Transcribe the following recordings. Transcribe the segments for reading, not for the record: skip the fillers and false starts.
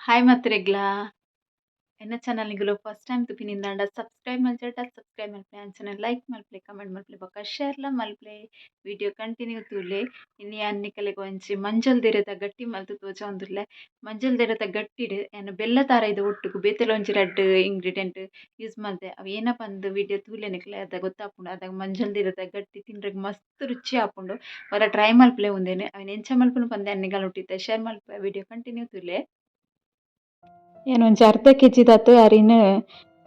Hi ಮಾತ್ರೆಗ್ಲಾ, ಎನ್ನ channel ನಿಗುಲು ಫಸ್ಟ್ ಟೈಮ್ ತುಪಿನಿಂದಾಂಡ ಸಬ್ಸ್ಕ್ರೈಬ್ ಮಲ್ಚಟ ಸಬ್ಸ್ಕ್ರೈಬ್ ಮಲ್ಪಲೆ, ಅಂಚನೆ ಲೈಕ್ ಮಲ್ಪಲೆ, ಕಮೆಂಟ್ ಮಲ್ಪಲೆ ಬೊಕ್ಕ ಶೇರ್ಲ ಮಲ್ಪಲೆ. ವಿಡಿಯೋ ಕಂಟಿನ್ಯೂ ತೂಲೆ. ಇನಿ ಯಾನ್ ನಿಕಲೆಗ್ ಒಂಜಿ ಮಂಜಲ್ ದಿರೆತ ಗಟ್ಟಿ ಮಲ್ತ್ ತೋಜಾವೊಂದುಲ್ಲೆ. ಮಂಜಲ್ ದಿರೆತ ಗಟ್ಟಿಡ್ ಯಾನ್ ಬೆಲ್ಲ ತಾರಾಯಿದ ಒಟ್ಟುಗು ಬೇತೆಲ ಒಂಜಿ ರಡ್ಡ್ ಇಂಗ್ರೀಡಿಯೆಂಟ್ ಯೂಸ್ ಮಲ್ತೆ. ಅವು ಏನ ಪಂದ್ ವಿಡಿಯೋ ತೂಲೆ, ನಿಕಲೆ ಅದ ಗೊತ್ತಾಪುಂಡು. ಅದಾಗ ಮಂಜಲ್ ದಿರೆತ ಗಟ್ಟಿ ತಿನ್ರೆಗ್ ಮಸ್ತ್ ರುಚಿ ಆಪುಂಡು. ಒರ ಟ್ರೈ ಮಲ್ಪಲೆ ಉಂದೆನ್. ಅವೆನ್ ಎಂಚ ಮಲ್ಪುನು ಪಂದ್ ಯಾನ್ ನಿಗಲ್ ಒಟ್ಟಿಗೆ ಶೇರ್ ಮಲ್ಪೆ. ವಿಡಿಯೋ ಕಂಟಿನ್ಯೂ ತೂಲೆ. ಯಾನ್ ಒಂಜಿ ಅರ್ಧ ಕೆಜಿ ದಾತ್ ಅರಿನ್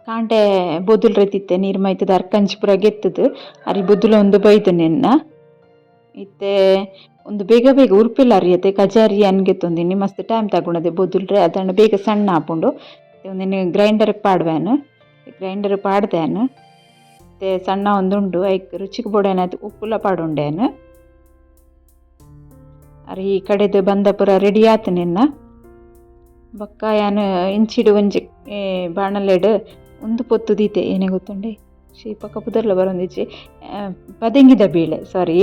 ಕಾಂಡೆ ಬೊದುಲ್ರೆ ನೀರು ಮೈತುದು ಅರ್ಕಂಜಿ ಪೂರ ಗೆತ್ತುದು ಅರಿ ಬೊದುಲೊಂದು ಬೈದು ನಿನ್ನ. ಇತ್ತೆ ಉಂದು ಬೇಗ ಬೇಗ ಉರ್ಪೆಲ ಅರಿಯತೆ. ಕಜಾರಿ ಗೆತ್ತೊಂದಿನಿ, ಮಸ್ತ್ ಟೈಮ್ ತಗೊಳದೆ ಬೊದುಲ್ರೆ, ಅದಾಂಡ ಬೇಗ ಸಣ್ಣ ಆಪುಂಡು. ಉಂದೆನ್ ಗ್ರೈಂಡರ್ ಪಾಡ್ವೆನ್, ಗ್ರೈಂಡರ್ ಪಾಡ್ದೇನ್. ಇತ್ತೆ ಸಣ್ಣ ಒಂದುಂಡು. ಐಕ್ ರುಚಿಗೆ ಬೋಡಾಯ್ನಾತ್ ಉಪ್ಪುಲ ಪಾಡುಂಡೇನು. ಅರಿ ಈ ಕಡೆದು ಬಂದ ಪೂರ ರೆಡಿ ಆತು ನಿನ್ನ. ಬೊಕ್ಕ ಯಾನ್ ಇಂಚಿಡ್ ಒಂಜಿ ಬಾಣಲೆಡ್ ಉಂದು ಪೊತ್ತು ದೀತೆ. ಏನೇ ಗೊತ್ತುಂಡೆ, ಶೀಪಕ ಪುದರ್ಲ ಬರೊಂದಿಜ್ಜಿ. ಪದೆಂಗಿದ ಬೇಳೆ, ಸಾರಿ,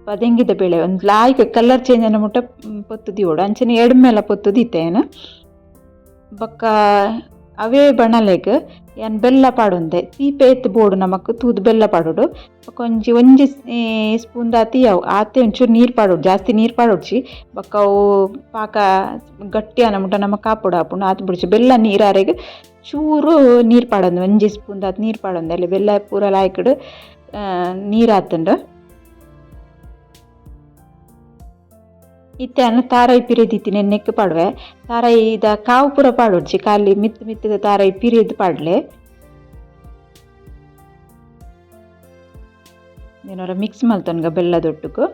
ಪದೆಂಗಿದ ಬೇಳೆ. ಒಂದು ಲಾಯ್ಕ್ ಕಲರ್ ಚೇಂಜ್ ಆನ ಮುಟ್ಟ ಪೊತ್ತು ದೀವೊಡು. ಅಂಚನೆ ಎಡ್ಮೆಲ ಪೊತ್ತು ದೀತೆ ಯಾನ್. ಬೊಕ್ಕ ಅವೇ ಬಣಲೆಗ್ ಯಾನ್ ಬೆಲ್ಲ ಪಾಡೊಂದೆ. ತೀಪೆ ಏತ್ ಬೋಡು ನಮಕ್ ತೂದು ಬೆಲ್ಲ ಪಾಡೊಡು. ಬೊಕ್ಕ ಒಂಜಿ ಒಂಜಿ ಸ್ಪೂನ್ ದಾತ್ ಯಾವು, ಆತೆ ಒಂಚೂರು ನೀರು ಪಾಡೊಡು. ಜಾಸ್ತಿ ನೀರು ಪಾಡೊಡ್ಚಿ. ಬೊಕ್ಕ ಅವು ಪಾಕ ಗಟ್ಟಿ ಆನ ಮುಟ್ಟ ನಮಕ್ ಕಾಪೊಡು ಆಪುಂಡು, ಆತ್ ಬೊಡ್ಚಿ. ಬೆಲ್ಲ ನೀರಾರೆಗ್ ಚೂರು ನೀರು ಪಾಡೊಂದು, ಒಂಜಿ ಸ್ಪೂನ್ ದಾತ್ ನೀರು ಪಾಡೊಂದೆ. ಅಲ್ಲಿ ಬೆಲ್ಲ ಪೂರ ಲಾಯ್ಕಡ್ ನೀರು ಆತುಂಡು. ಇತ್ತೆ ಅನ್ನ ತಾರಾಯಿ ಪಿರೆದಿತ್ತಿನ ನೆಕ್ಕ್ ಪಾಡುವೆ. ತಾರಾಯಿದ ಕಾವು ಪೂರ ಪಾಡೊಡ್ಚಿ, ಖಾಲಿ ಮಿತ್ತ್ ಮಿತ್ತದ ತಾರಾಯಿ ಪಿರಿದ್ ಪಾಡ್ಲೆ. ಏನಾರ ಮಿಕ್ಸ್ ಮಲ್ತೊನ್ಗ ಬೆಲ್ಲದೊಟ್ಟುಗು.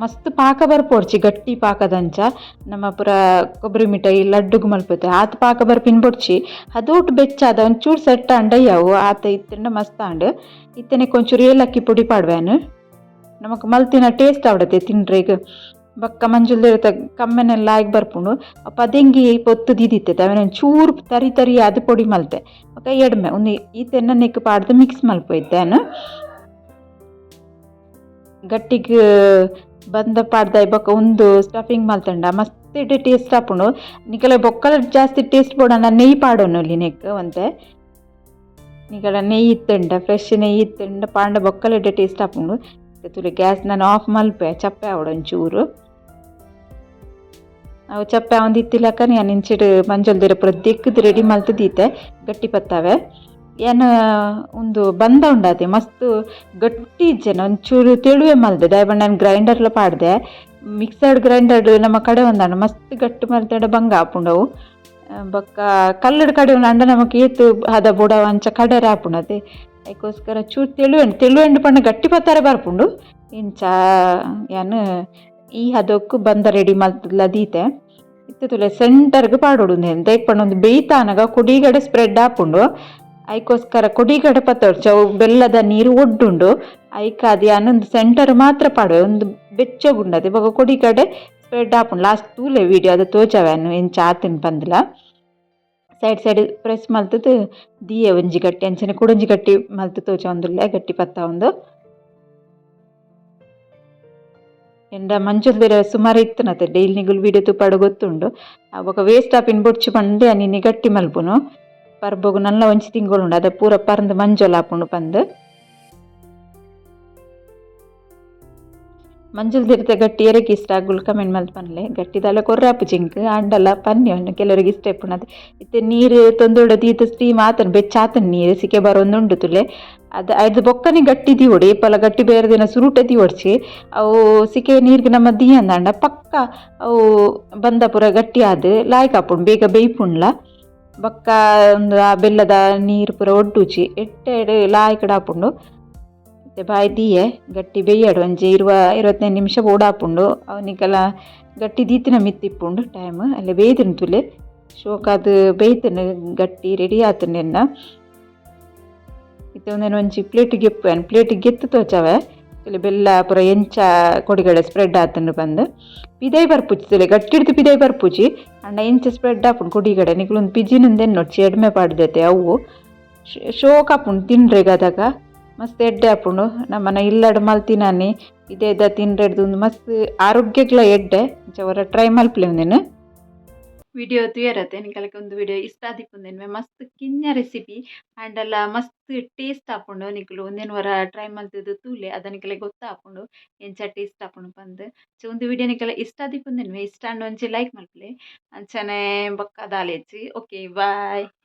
ಮಸ್ತ್ ಪಾಕ ಬರ್ಪೊಡ್ಚಿ, ಗಟ್ಟಿ ಪಾಕದಂಚ. ನಮ್ಮ ಪೂರ ಕೊಬ್ಬರಿ ಮಿಠಾಯಿ, ಲಡ್ಡುಗು ಮಲ್ಪುತೆ ಆತ್ ಪಾಕ ಬರ್ಪಿನ ಬೊಡ್ಚಿ. ಅದೋಟು ಬೆಚ್ಚಾದ ಒಂಚೂರು ಸೆಟ್ ಆಂಡ ಯಾವು, ಆತ ಇತ್ತಂಡ ಮಸ್ತ್ ಆಂಡ್. ಇತ್ತನೆ ಒಂಚೂರು ಏಲಕ್ಕಿ ಪೊಡಿ ಪಾಡ್ವೇನು. ನಮಕ್ ಮಲ್ತಿನ ಟೇಸ್ಟ್ ಆವಡತೆ ತಿನ್ರೆಗ್. ಬೊಕ್ಕ ಮಂಜುಲ್ದ ಕಮ್ಮೆನೆಲ್ಲ ಆಯ್ಕ್ ಬರ್ಪುಂಡು. ಪದೆಂಗಿ ಪೊತ್ತು ದೀದಿತ್ತೆ, ಅವೆನ್ ಒಂಚೂರು ತರಿ ತರಿ ಆದ್ ಪೊಡಿ ಮಲ್ತೆ. ಬೊಕ್ಕ ಎಡ್ಮೆ ಉಂದು ಈತೆನ್ನ ನೆಕ್ಕ್ ಪಾಡ್ದ್ ಮಿಕ್ಸ್ ಮಲ್ಪೊಯ್ತೆ ಯಾನ್. ಗಟ್ಟಿಗ್ ಬಂದ ಪಾಡ್ದಾಯಿ ಬೊಕ್ಕ ಉಂದು ಸ್ಟಫಿಂಗ್ ಮಲ್ತುಂಡ ಮಸ್ತ್ ಎಡ್ಡೆ ಟೇಸ್ಟ್ ಆಪುಂಡು. ನಿಕಲೆ ಬೊಕ್ಕಲ ಜಾಸ್ತಿ ಟೇಸ್ಟ್ ಬೋಡಾಂಡ ನೆಯ್ಯಿ ಪಾಡೊನೊಲಿ ನೆಕ್ಕ್ ಒಂತೆ. ನಿಕಲ ನೆಯ್ಯಿ ಇತ್ತುಂಡ, ಫ್ರೆಶ್ ನೆಯ್ಯಿ ಇತ್ತುಂಡ ಪಾಂಡ ಬೊಕ್ಕಲ ಎಡ್ಡೆ ಟೇಸ್ಟ್ ಆಪುಂಡು. ತೂಲೆ, ಗ್ಯಾಸ್ ನಾನು ಆಫ್ ಮಲ್ಪೆ, ಚಪ್ಪೆ ಆವೊಡು ಒಂಚೂರು. ಅವು ಚಪ್ಪೆ ಆವೊಂದು ಇತ್ತಿಲಕ ಯಾನ್ ಇಂಚಿಡ್ ಮಂಜೊಲ್ದಿರ ಪೂರ ದೆಕ್ಕ್ದ್ ರೆಡಿ ಮಲ್ತ್ ದೀತೆ ಗಟ್ಟಿ ಪತ್ತಾವೆ. ಯಾನ್ ಉಂದು ಬಂದ ಉಂಡಾತೆ, ಮಸ್ತ್ ಗಟ್ಟಿ ಇಜ್ಜೆನ, ಒಂಚೂರು ತೆಳುವೆ ಮಲ್ದೆ. ದಾಯೆ ಪಂಡ ಯಾನ್ ಗ್ರೈಂಡರ್ಲ ಪಾಡ್ದೆ. ಮಿಕ್ಸರ್ಡ್ ಗ್ರೈಂಡರ್ಡ್ ನಮ್ಮ ಕಡೆ ಒಂದಾಂಡ ಮಸ್ತ್ ಗಟ್ಟಿ ಮಲ್ತಂಡ ಬಂಗ ಆಪುಂಡು ಅವು. ಬೊಕ್ಕ ಕಲ್ಲುಡ್ ಕಡೆ ಉಂಡ ನಮಕ್ ಏತ್ ಹದ ಬೋಡಾವು ಅಂಚ ಕಡೆರೆ ಆಪುಂಡು ಅತೆ. ಐಕೋಸ್ಕರ ಚೂರು ತೆಳುವೆಂಡು. ತೆಳುವೆಂಡು ಪಂಡ ಗಟ್ಟಿ ಪತ್ತಾರೆ ಬರ್ಪುಂಡು. ಇಂಚ ಯಾನ್ ಈ ಹದೊಕ್ಕು ಬಂದ ರೆಡಿ ಮಲ್ತ್ಲ ದೀತೆ. ಇತ್ತೆ ತೂಲೆ, ಸೆಂಟರ್ಗ್ ಪಾಡೊಡು ಉಂದೆನ್. ದಾಯೆಗ್ ಪಂಡ ಉಂದು ಬೇಯ್ತಾನಗ ಕೊಡಿಗಡೆ ಸ್ಪ್ರೆಡ್ ಆಪುಂಡು. ಐಕೋಸ್ಕರ ಕೊಡಿಗಡೆ ಪತ್ತೊಡ್ಚಿ, ಅವು ಬೆಲ್ಲದ ನೀರು ಒಡ್ಡುಂಡು. ಐಕಾದ್ ಯಾನ್ ಉಂದು ಸೆಂಟರ್ ಮಾತ್ರ ಪಾಡುವೆ. ಉಂದು ಬೆಚ್ಚಗುಂಡತೆ, ಬೊಕ ಕೊಡಿಗಡೆ ಸ್ಪ್ರೆಡ್ ಆಪುಂಡು. ಲಾಸ್ಟ್ ತೂಲೆ, ವಿಡಿಯೋ ಅದು ತೋಜಾವೆ ಯಾನ್ ಎಂಚ ಆತುಂಡು ಪಂದ್ಲ. Side side press ಮಲ್ತುದು ದೀಯೆ ಒಂಜಿ ಗಟ್ಟಿ. ಅಂಚನೆ ಕುಡೊಂಜಿ ಗಟ್ಟಿ ಮಲ್ತ್ ತೋಜಾವೊಂದುಲ್ಲೆ ಗಟ್ಟಿ ಪತ್ತಾವೊಂದು. ಎಂಡ ಮಂಜೊಲ್ದಿರ ಸುಮಾರು ಇತ್ತುನತೆ, ಡೈಲಿ ನಿಗುಲು ವೀಡಿಯೋ ತೂಪಾಡ್ ಗೊತ್ತುಂಡು. ಬೊಕ ವೇಸ್ಟ್ ಆಪಿನ ಬೊಡ್ಚಿ ಪಂದ್ ಯಾನ್ ಇನಿ ಗಟ್ಟಿ ಮಲ್ಪುನು. ಪರ್ಬೊಗು ನಲ್ಲ ಒಂಜಿ ತಿಂಗೊಲು ಉಂಡು, ಅದ ಪೂರ ಪರ್ಂದ್ ಮಂಜೊಲು ಆಪುಂಡು ಪಂದ್. ಮಂಜೊಲ್ದಿರತ ಗಟ್ಟಿ ಏರೆಗ್ ಇಷ್ಟ ಅಗುಲು ಕಮೆಂಟ್ ಮಲ್ತ್ ಪನ್ಲೆ. ಗಟ್ಟಿದಾಲ ಕೊರ್ರೆ ಆಪುಜಿ ಎಂಕ್, ಆಂಡಲ ಪನ್ನೆ ಒಂಜಿ ಕೆಲವರಿಗೆ ಇಷ್ಟ ಇಪ್ಪುಂಡು. ಇತ್ತೆ ನೀರು ತೊಂದುರ್ಡ ದೀತ್ ಸ್ಟೀಮ್ ಆತುಂಡು, ಬೆಚ್ಚ ಆತುಂಡು ನೀರು, ಸಿಕೆ ಬರೊಂದುಂಡು ತೂಲೆ. ಅದು ಐರ್ದ್ ಬೊಕ್ಕನೆ ಗಟ್ಟಿ ದೀವೊಡು. ಏಪಲ ಗಟ್ಟಿ ಬೇರೆ ದಿನ ಸುರುಟೆ ದೀವೊಡ್ಚಿ. ಅವು ಸಿಕೆ ನೀರ್ಗ್ ನಮ ದೀಯಂದಾಂಡ ಪಕ್ಕ ಅವು ಬಂದ ಪೂರ ಗಟ್ಟಿ ಆದ್ ಲಾಯ್ಕ್ ಆಪುಂಡು, ಬೇಗ ಬೇಯ್ಪುಂಡ್ಲ. ಬೊಕ್ಕ ಉಂದು ಆ ಬೆಲ್ಲದ ನೀರು ಪೂರ ಒಡ್ಡುಜಿ, ಎಟ್ಟೆಡ್ ಲಾಯ್ಕಡ್ ಆಪುಂಡು. ಇತ್ತೆ ಬಾಯಿ ದೀಯೆ, ಗಟ್ಟಿ ಬೇಯಡ್. ಒಂಜಿ 20 25 ನಿಮಿಷ ಬೋಡಾಪುಂಡು. ಅವು ನಿಕಲ ಗಟ್ಟಿ ದೀತಿನ ಮಿತ್ತ್ ಇಪ್ಪುಂಡು ಟೈಮ್. ಅಲ್ಲೇ ಬೇಯ್ದುಂಡು ತೂಲೆ, ಶೋಕಾದ್ ಬೇಯ್ತುಂಡು, ಗಟ್ಟಿ ರೆಡಿ ಆತುಂಡು ಎನ್ನ. ಇತ್ತೆ ಉಂದೆನ್ ಒಂಜಿ ಪ್ಲೇಟ್ ಗೆಪ್ಪುವೆ, ಪ್ಲೇಟ್ ಗೆತ್ತ್ ತೋಜಾವೆ ತೂಲೆ, ಬೆಲ್ಲ ಪೂರ ಎಂಚ ಕೊಡಿಗಡೆ ಸ್ಪ್ರೆಡ್ ಆತುಂಡು ಪಂದ್. ಪಿದಯಿ ಬರ್ಪುಜಿ ತೂಲೆ, ಗಟ್ಟಿಡ್ದು ಪಿದಯಿ ಬರ್ಪುಜಿ, ಆಂಡ ಎಂಚ ಸ್ಪ್ರೆಡ್ ಆಪುಂಡು ಕೊಡಿಗಡೆ. ನಿಕುಲು ಉಂದು ಪಿಜಿನ್ ಎನ್ನೊಡ್ಚಿ, ಎಡ್ಮೆ ಪಾಡ್ದೆತೆ. ಅವು ಶೋಕ್ ಆಪುಂಡು ತಿನ್ರೆಗ್. ಅದಗ ಮಸ್ತ್ ಎಡ್ಡೆ ಆಪುಂಡು. ನಮ್ಮನ ಇಲ್ಲಡ್ ಮಲ್ತಿನಾನಿ ಇದೇ ತಿನ್ರೆಡ್ದು ಉಂದು ಮಸ್ತ್ ಆರೋಗ್ಯಕ್ಲ ಎಡ್ಡೆ. ಇಂಚ ಒರ ಟ್ರೈ ಮಲ್ಪುಲೆ ಉಂದೆನ್. ವಿಡಿಯೋ ತೂಯರತ್ತೆ, ನಿಕಲೆಗ್ ಒಂದು ವಿಡಿಯೋ ಇಷ್ಟ ಆದಿಪ್ಪುಂದೆನ್ವೆ. ಮಸ್ತ್ ಕಿನ್ಯ ರೆಸಿಪಿ ಆಂಡಲ ಮಸ್ತ್ ಟೇಸ್ಟ್ ಆಪುಂಡು. ನಿಕುಲು ಉಂದೆನ್ ಒರ ಟ್ರೈ ಮಲ್ತುದು ತೂಲೆ, ಅದ ನಿಕಲೆಗ್ ಗೊತ್ತಾಪುಂಡು ಎಂಚ ಟೇಸ್ಟ್ ಆಪುಂಡು ಪಂದ್. ಸೊ ಉಂದು ವಿಡಿಯೋ ನಿಕಲೆ ಇಷ್ಟ ಆದಿಪ್ಪುಂದೆನ್ವೆ. ಇಷ್ಟ ಆಂಡ ಒಂಜಿ ಲೈಕ್ ಮಲ್ಪುಲೆ. ಅಂಚನೆ ಬೊಕ್ಕ ದಾಲೇಜಿ. Okay, bye.